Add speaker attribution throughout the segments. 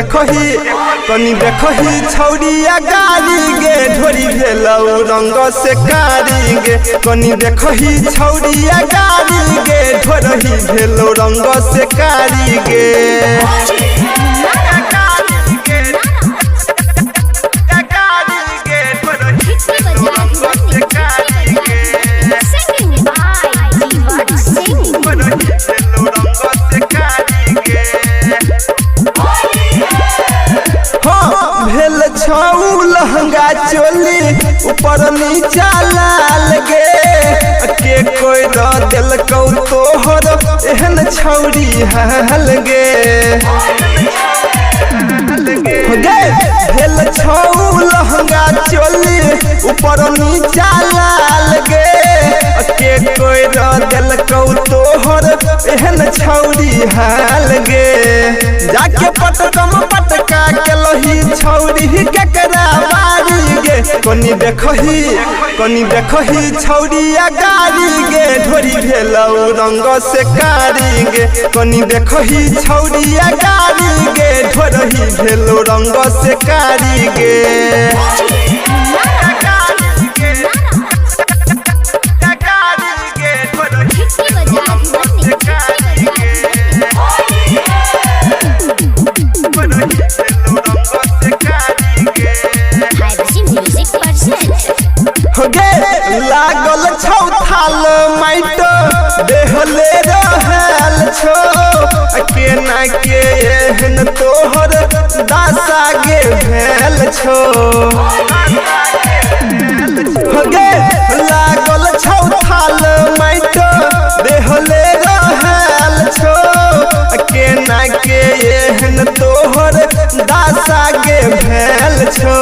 Speaker 1: देखही, कनी देखही छौड़िया गारी गे, ढोरी भेलौ रंग से कारी गे। कनी देखही छौड़िया गारी गे, ढोरही भेलौ रंग से कारी गे। भेल छौ लहंगा चोली ऊपर नीचा लाल गे, के कोई र देलकौ तोहर एहन छौरी हाल गे। भेल छौ लहंगा चोली ऊपर नीचा लाल गे, के कोई र देलकौ तोहर एहन छौरी हाल गे। जाके पटकम पटका के लही छौरी केकरा बारी गे, कनी देखही, कनी देखही छौड़िया गारी गे, ढोरी भेलौ रंग से कारी गे। कनी देखही छौड़िया गारी गे, ढोरही भेलौ रंग से कारी गे। लागल छौ थाल माइट देहले रहल छौ, केना के एहन तोहर दासा गे भेल छौ। लागल छौ थाल माइट देहले रहल छौ, केना के एहन तोहर दासा गे भेल छौ।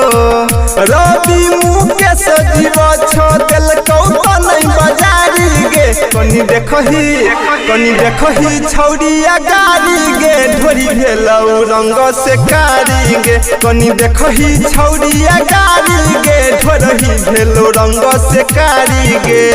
Speaker 1: रवि मुकेश जीव छौ देलकौ त नहि बजारी गे, कनी देखही, कनी देखही छौड़िया गारी गे, ढोरी भेलौ रंग से कारी गे। कनी देखही छौड़िया गारी गे, ढोरही भेलौ रंग से कारी गे।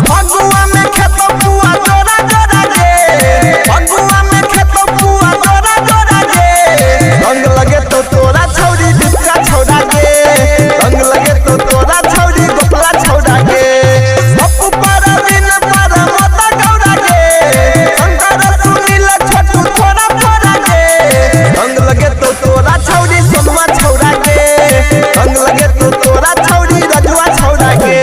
Speaker 1: फगुआ में खेतो पुआ जोरा जोरा गे, फगुआ में खेतो पुआ जोरा जोरा गे, रंग लगे तो तोरा छौरी डिपका छौरा गे, रंग लगे तो तोरा छौरी गोपला छौरा गे। पप्पू पर बिन पर मोता गौरा गे, शंकर सुनील छोटू थोड़ा थोड़ा गे, रंग लगे तो तोरा छौरी सोनुआ छौरा गे, रंग लगे तो तोरा छौरी रजुआ छौरा गे।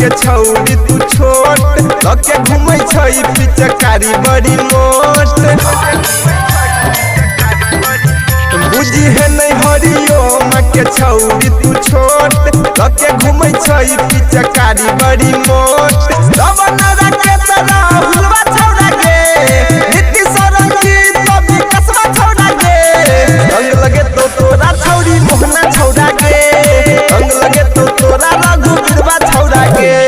Speaker 1: के छौरी तू छोट लके घूमै छै पिचकारी बड़ी मोट, बुझी है नहीं हरिओम के छौरी तू छोट लके घूमै छै पिचकारी बड़ी मोट। रवन राकेश राहुलवा छौरा गे, नीतीश रंजीत विकासवा छौरा गे, रंग लगे तो तोरा छौरी मोहना छौरा गे, रंग लगे तो तोरा रघुवीरवा छौरा गे।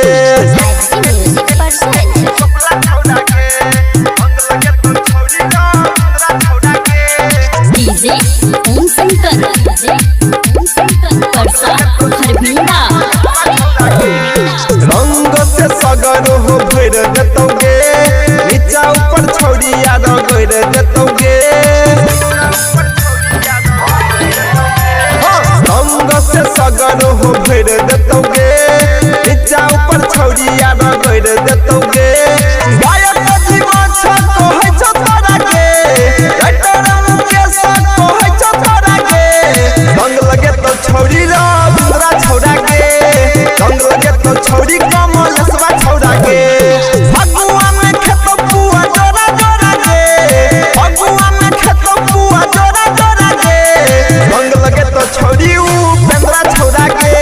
Speaker 1: रंग से सगर हो भर देतौ गे, नीचा ऊपर छौड़िया रगड़ देतौ गे। रंग से सगर हो भर देतौ गे, नीचा ऊपर छौड़िया रगड़ देतौ गे। गायक जीवन छ कहै छौ तोरा गे, राइटर मुकेश कहै छौ तोरा गे, रंग लगे तो छौड़ी रविंद्रा छौरा गे, रंग लगे तो छौड़ी कमलेशवा छौरा गे। फगुआ में खेतो पुआ जोरा जोरा गे, फगुआ में खेतो पुआ जोरा जोरा गे, रंग लगे तो छौड़ी उपेंद्रा छौरा गे,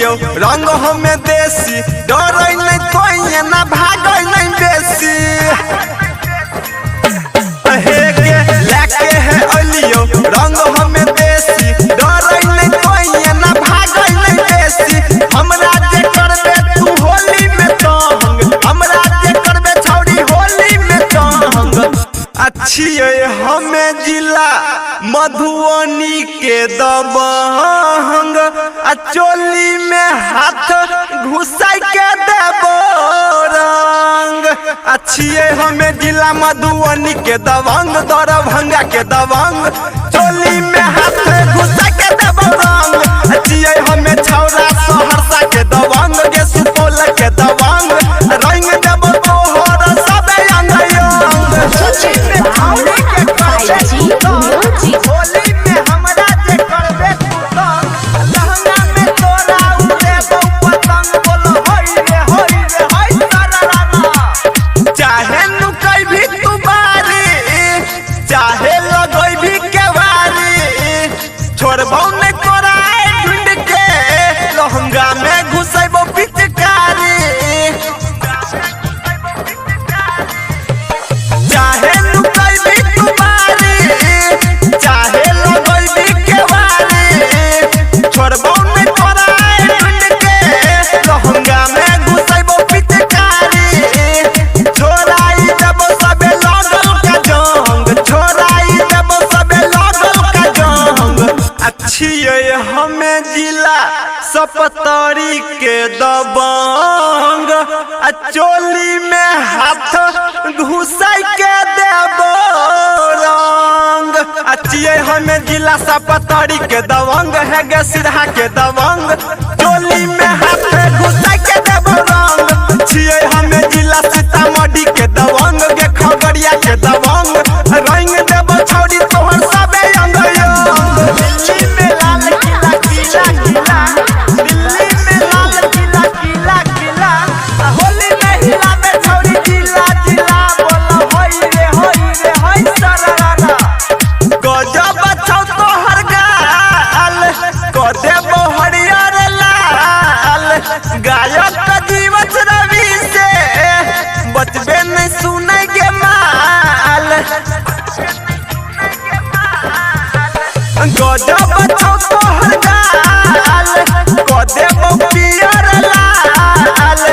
Speaker 1: अलियो रंग हमें देसी, डरै नहीं कोई ना भागै नहीं बेसी। हे गे लेके है अलियो रंग हमें देसी, डरै नहीं कोई ना भागै नहीं बेसी। हमरा जे करबे तू होली में तंग, हमरा जे करबे छौड़ी होली में तंग। अच्छी हमें जिला मधुबनी के दबंग, आ चोली में हाथ घुसाई के देबो रंग। अच्छी हमें जिला मधुबनी के दबंग, दरभंगा के दबंग, चोली में हाथ घुसाई के देबो रंग। अच्छी हमें छौरा सहरसा के दबंग, के सुपौल के दबंग, रंग देबो तोहर सब अंग अंग।
Speaker 2: 5G Music।
Speaker 1: Holi में हमरा जे करबे तू तंग, लहंगा में तोरा उड़ेबो पतंग। बोलो होई रे होई रे होई तारा। चाहे नुकई भी तू बारी, चाहे लगई भी केवारी, छोड़बो नहीं तोरा ढूंढ के, लहंगा में घुसैबो पिचकारी। चाहे नुकई भी तू बारी, चाहे लगई भी केवारी, छोड़बो नहीं तोरा ढूंढ के, लहंगा में घुसैबो पिचकारी। छोड़ाई देबो सबे लागल का जंग, छोड़ाई देबो सबे लागल का जंग। अच्छी हमें जिला सपतरी के दबंग, आ चोली में हाथ घुसाई के देबो रंग। अच्छी हमें जिला सपतरी के दबंग, है गे सिरहा के दबंग, चोली में हाथ घुसाई के देबो रंग। छियै हमें जिला सीतामढ़ी के दबंग, गे खगड़िया के दबंग, रंग देबो छौड़ी तोहर सबे अंग अंग। दिल्ली में लाल किला किला किला, दिल्ली में लाल किला किला किला, होली में हिलाबे छौड़ी जिला जिला। बोलो होई रे होई रे होई सरारा। गजब छौ तोहर गाल, क देबो हरियर लाल। गायक जीवछ रवि से बचबे नहीं सुनै गे माल। गजब छौ तोहर गाल, क देबो पियर लाल।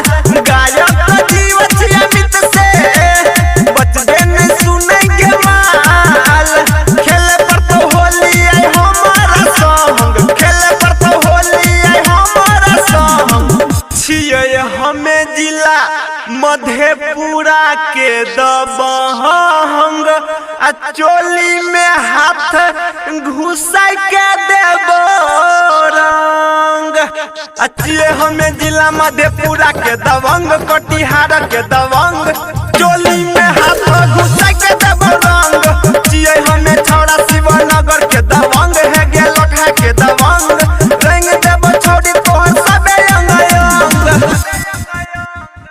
Speaker 1: गायक जीवछ अमित से बचबे नहीं सुनै गे माल। खेले पर तो होली आई हमारा संग, खेले पर तो होली आई हमारा संग। छियै हमें जिला मधेपुरा के दबंग, आ चोली में हाथ घुसाई के देबो रंग। अच्छी हमें जिला मधेपुरा के दबंग, कटिहार के दबंग, चोली